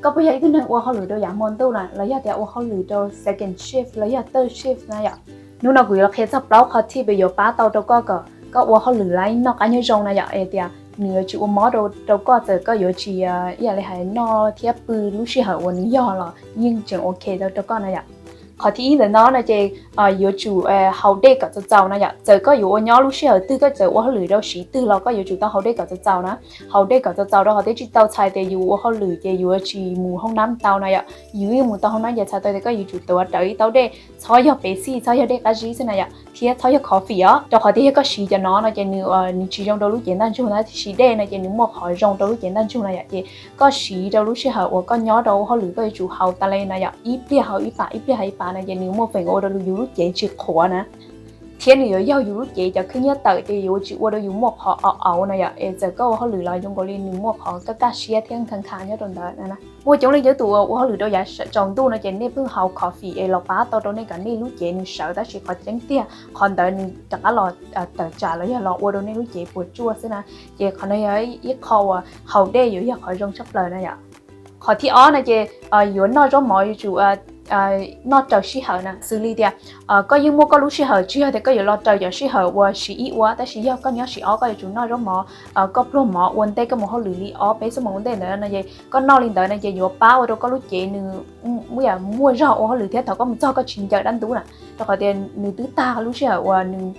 Koj puas yog ib tug neeg ua hauj lwm rau yav hmo ntuj na, los yog tias ua hauj lwm rau second shift los yog third shift na yom? Hnub no kuv yuav qhia txog plaub qhov tip yuav pab tau rau koj kom koj ua hauj lwm laib noj qab nyob zoo na yom, es tias nws yuav tsis ua mob rau koj, txawm koj yuav tsis ib yam li hais noj thiab pw lub sij hawm uas nws yog los yeej tseem ok tau rau koj na yom. Qhov thib ib ntawm no no ces yuav tsum haus dej kom txaus txaus na yom. Txawm koj yuav ua nyob lub sij hawm twg, koj txawm ua hauj lwm rau siv twg los koj yuav tsum tau haus dej kom txaus txaus na. Haus dej kom txaus txaus rau qhov thiaj tsis tau txhais tias yus ua hauj lwm ces yus tsis mus hoob nab tau na yom. Yus yeej mus tau hoob nab ces txhais tau tias koj yuav tsum tuav rawv ib taub dej, txhob yog Pepsi, txhob yog dej qab zib xwb na yom, thiab txhob yog coffee os. Rau qhov tias yog koj siv cov no no ces nws, nws tsis zoo rau lub cev ntaj ntsug na, siv dej no ces nws muaj qhov zoo rau lub cev ntaj ntsug na yom. Ces koj siv rau lub sij hawm uas koj nyob rau ua hauj lwm koj yuav tsum haus tas li na yom, ib pliag haus ib pas, ib pliag haus ib pas no ces nws muaj feem ua rau yus lub cev tsis qhuav na. Thiab nws yuav yaug yus lub cev cov khib nyiab tawm ces yuav tsis ua rau yus muaj qhov auv auv na yom, es txawm koj ua hauj lwm los zoo nkaus li nws muaj qhov kaj kaj siab thiab nkha nkha nyob rau ntawd na. Muaj coob leej coob tus ua hauj lwm rau yav tsaus ntuj no ces nej pheej haus coffee es los pab tau rau nej kom nej lub cev nws sawv, tab sis qhov tseeb tiag qhov ntawd nws rov qab los tawm tsam los yog los ua rau nej lub cev puas tsuaj xwb na. Ces qhov no yog ib qho uas haus dej yuav yog qhov zoo tshaj plaws na yom. Qhov thib ob no ces yuav noj zaub mov yuav tsum noj raws sij hawm na, xws li tias koj yeej muaj koj lub sij hawm, tsis yog tias koj yuav los raws cov sij hawm uas siv ib ua, tab sis yog koj nyob siv ob koj yuav tsum noj zaub mov, koj pluag mov ua ntej koj mus hauj lwm li ob peb xuab moos ua ntej ntawd no ces koj noj li ntawd no ces yuav pab ua rau koj lub cev nws muaj zog ua hauj lwm thiab thaum koj mus txog koj tsis ncaws dab ntub na. Rau qhov tias nws twb tag lub sij hawm uas nws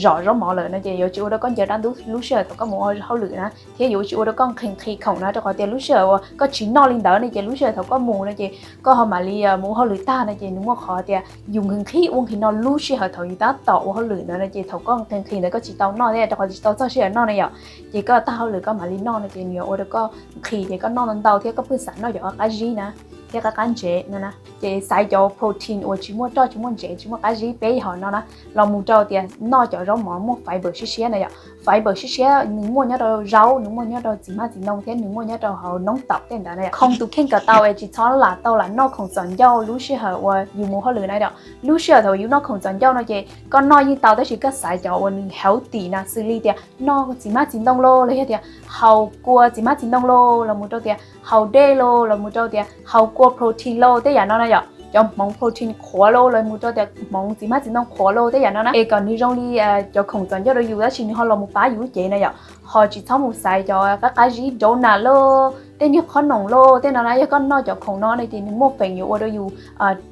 zom zaub mov lawm no ces yuav tsis ua rau koj ncaws dab ntub lub sij hawm thaum koj mus ua hauj lwm na, thiab yuav tsis ua rau koj nqhis nqhis khoom na, rau qhov tias lub sij hawm uas koj tsis noj li ntawd no ces lub sij hawm thaum koj mus no ces koj ho mam li mus ua hauj lwm tag no ces nws muaj qhov tias yus nqhis nqhis ua nqhis no lub sij hawm thaum yus tab tom ua hauj lwm ntawd no ces thaum koj nqhis nqhis ntawd koj tsis tau noj thiab rau qhov tsis tau txog sij hawm noj na yom. Ces koj tag hauj lwm koj mam li noj no ces nws yuav ua rau koj nqhis ces koj noj ntau ntau thiab koj pheej xav noj cov qab zib na thiab qab qab ntsev no na. Ces xaiv cov protein uas tsis muaj roj tsis muaj ntsev tsis muaj qab zib peb hom no na, los mus rau tias noj cov zaub mov muaj fiber siab siab na yom. Fiber siab siab nws muaj nyob rau zaub, nws muaj nyob rau txiv hmab txiv ntoo thiab nws muaj nyob rau hauv noob taum tej ntawd na yom. Khoom tus kheej kom tau es tsis txhob lam tau lam noj khoom txom ncauj lub sij hawm uas yus mus hauj lwm na yom. Lub sij hawm thaum yus noj khoom txom ncauj no ces koj noj yeej tau tab sis koj xaiv cov uas nws healthy na, xws li tias noj txiv hmab txiv ntoo lauj los yog tias haus kua txiv hmab txiv ntoo lauj, los mus rau tias haus dej lauj, los mus rau tias haus kua protein lauj, tej yam no na yom. Cov hmoov protein qhuav lauj, los mus rau tias hmoov txiv hmab txiv ntoo qhuav lauj, tej yam no na, es kom nws zoo li cov khoom txom ncauj rau yus tab sis nws ho los mus pab yus lub cev na yom. Ho tsis txhob mus xaiv cov qab qab zib, donut lauj, tej niag qhob noom lauj, tej no na. Yog koj noj cov khoom no no ces nws muaj feem yuav ua rau yus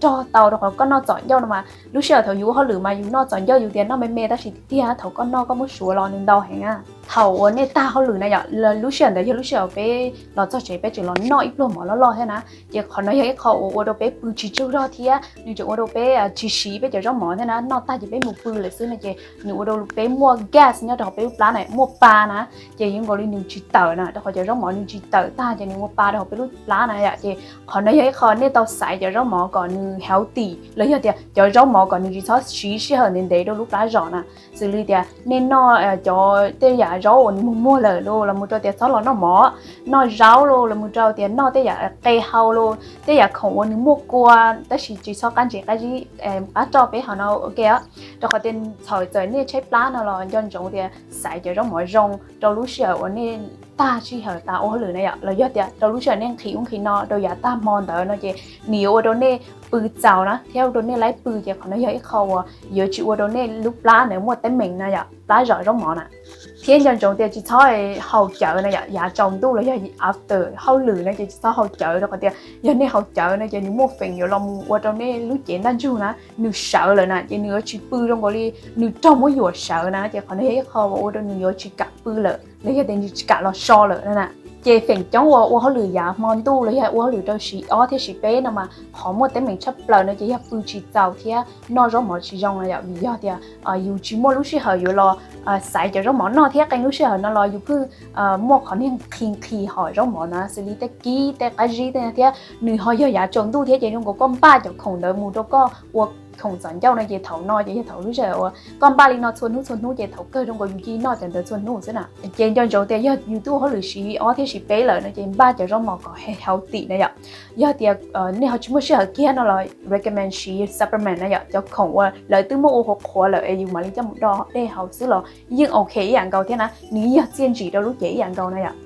rog tau, rau qhov koj noj txom ncauj no mas lub sij hawm thaum yus ua hauj lwm mas yus noj txom ncauj yus tias noj me me, tab sis tiag tiag thaum koj noj koj muab suav los nws ntau heev na. Thaum uas nej tag hauj lwm na yom, lub sij hawm ntawd yog lub sij hawm peb los txog tsev peb tseem los noj ib pluag mov loj loj thiab na. Ces qhov no yog ib qho uas ua rau peb pw tsis tsaug zog thiab nws tseem ua rau peb tsis siv peb cov zaub mov thiab na. Noj tag ces peb mus pw lawm xwb no ces nws ua rau peb muaj gas nyob rau hauv peb lub plab na, muaj pa na. Ces yuav nkaus li nws tsis tawm na, rau qhov cov zaub mov nws tsis tawm tag ces nws ua pa rau hauv peb lub plab na yom. Ces qhov no yog ib qho nej tau xaiv cov zaub mov kom nws healthy los yog tias cov zaub mov kom nws tsis txhob siv sij hawm ntev ntev rau lub plab zom na. Xws li tias nej noj cov tej yam zaub uas nws muag muag lawm lauj, los mus rau tias txhob los noj mov, noj zaub lauj, los mus rau tias noj tej yam qe hau lauj, tej yam khoom uas nws muaj kua tab sis tsis txhob qab ntsev qab zib, qab roj peb hom no ok. Rau qhov tias thaum txawm nej tshaib plab no los nco ntsoov tias xaiv cov zaub mov zoo rau lub sij hawm uas nej tag sij hawm tas ua hauj lwm na yom, los yog tias rau lub sij hawm nej nqhis ub nqhis no rau yav tag hmo ntawd no ces nws yuav ua rau nej pw txaus na thiab ua rau nej laib pw. Ces qhov no yog ib qho uas yuav tsis ua rau nej lub plab ntawd muaj teeb meem na yom, plab zom zaub mov na. Thiab nco ntsoov tias tsis txhob haus cawv na yom, yav tsaus ntuj los yog after hauj lwm no ces tsis txhob haus cawv rau qhov tias yog nej haus cawv no ces nws muaj feem yuav los mus ua rau nej lub cev ntaj ntsug na, nws sawv lawm na ces nws yuav tsis pw zoo nkaus li nws raug muab yuam sawv na. Ces qhov no yog ib qho uas ua rau nws yuav tsis kam pw lawm los yog tias nws tsis kam los so lawm na. Ces feem coob uas ua hauj lwm yav hmo ntuj los yog ua hauj lwm rau siv ob thiab siv peb no mas qhov muaj teeb meem tshaj plaws no ces yog pw tsis txaus thiab noj zaub mov tsis zoo na yom, vim yog tias yus tsis muaj lub sij hawm yuav los xaiv cov zaub mov noj thiab qee lub sij hawm no los yus pheej muaj qhov niag nqhis nqhis hom zaub mov na, xws li tej kib tej qab zib tej thiab nws ho yog yav tsaus ntuj thiab ces zoo nkaus koj npaj cov khoom ntawd mus rau koj ua khoom txom ncauj no ces thaum no ces yog thaum lub sij hawm uas koj npaj li no txhua hnub txhua hnub ces thaum kawg zoo nkaus yus cia li noj cov ntawd txhua hnub xwb na. Ces nco ntsoov tias yog yus twb ua hauj lwm siv ob thiab siv peb lawm no ces npaj cov zaub mov kom healthy na yom. Yog tias nej ho tsis muaj sij hawm kiag no los recommend siv supplement na yom, cov khoom uas lawv twb muab ua qhuav qhuav lawm es yus mam li coj mus do dej haus xwb los yeej ok ib yam nkaus thiab na, nws yeej yog txiaj ntsim rau lub cev ib yam nkaus na yom.